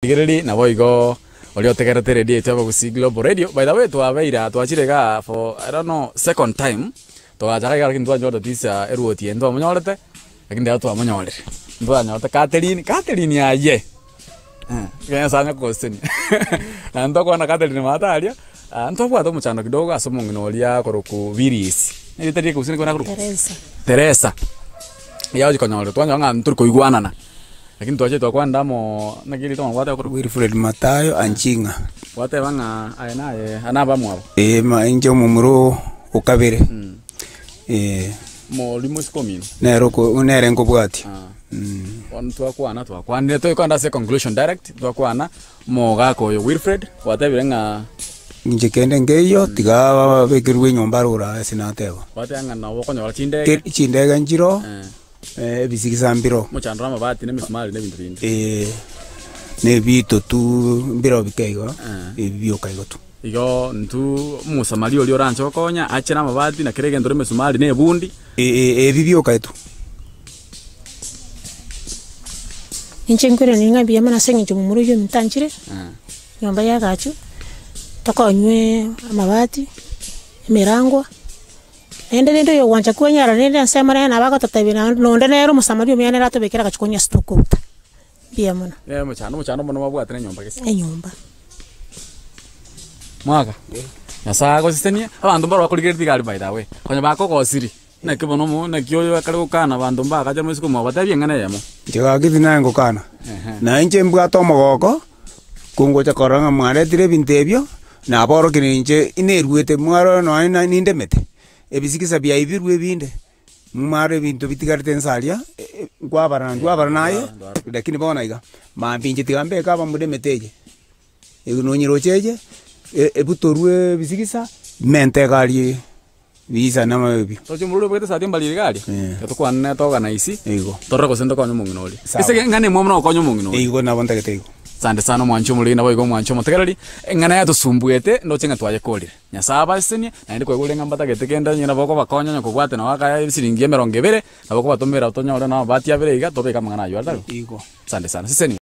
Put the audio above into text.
Rigereria naboigo oria otegerete eredio yaito y'Abagusii Global Radio. By the way twabeire aa twachire igaa for I don't know second time, togacha iga lakini ntwanyorete tisa eruoti eye ntwamonyorete, lakini rero twamonyorire. Ntwanyorete Catherine, Catherine aye! Ekero Nyasaye anya kogosesenia naende ntokwana Catherine maate aria, ntwabwate omochando kidogo ase omong'ina oria akorokwa Biris, erieta riria gose niko nakorokwa? Teresa. Teresa, yagochi konyora twanyora ng'a ntori koigwanana. Lakini twachire twakwanera amo naki erieta omwana gwateba korwa? Wilfred Mathayo Anching'a. Gwateba ng'a aye naye aa nabamwabo. Ee ma inche omomura oo okabere, ee. Mori mosike omino. Nere oko nere nkobwatia. Bono twakwana twakwanire toikande ase conclusion direct, twakwana omogaka oyo Wilfred gwatebire ng'a. Inche kende nkeiyo tiga babekerwe enyomba aroro ase nateba. Gwateba ng'a nabo okonyora chindege. Chindege nchiroo. Ebisigisa mbiroo. Omochandoro amabati na emisumari na ebinto binde. Ee, na ebito tu mbiroo bike igo, ebi bioka igo tu. Igo intwe omosamaria oria oranche gokonya, ache namabati na kera egento na emesumari na ebundi. Ebi bioka tu. Inche nkoiraneria ng'a mbuya mono ase eng'encho momura oyio ominto anchire, nyomba yagachwa, tokonywe amabati, emerangwa. Naende rende oyogwancha kwenyara rende ensemo nere nabo agototebia naende nonde nere omosamaria omuya nere atobekere agachi konya ase tokouta. Mbuya mono. Nere omochando, omochando mono mwabwate nenyomba gese. Enyomba. Mwaka, Nyasae agosesenie, abanto mbaro bakorigereria igari by the way, konya bakogosiri, naki bono omo naki oyo akare gokana abanto mbagacha moisiko mwabatebia eng'ana eyemo. Inche gaki tinaye ngokana, na inche mbwate omogoko, kongocha korora ng'a mwaretire ebinto ebio, Naborokire inche ineruete mwarora nonya na nindemete, ebisigisa biaibirwe ebinde, mware ebinto bitigarete inse aria, nkwabara ndwabara naye, lakini bono iga, mambia inche tiga mbeke abamura emete eye, eye nonyeroche eye, ebutorwe ebisigisa, mente egari eye, biisane amabe. Toche omorwori obegete esati embari iga aria, Eh. tiga tokwane toganise, Igo. torore gose ntokonye omong'ina oria. Sawa. Ase eng'ana emwamu nogokonya omong'ina oria. Igo nabo ntagete igo. Asante sana omwanchi omoriri naboigo omwanchi omotegereri, eng'ana yatosumbuete ndoche ng'a twayekorire. Nyasae abasesenie, naende kwaigure ng'a mbatagete kende onye nabo okobakonya onye kobwate nabo akaya esiringi emerongo ebere, nabo okobatomera tonyore nabo amabati abere iga, tobeke amang'ana aywo are tari? Igo. Asante sana, seseniwa.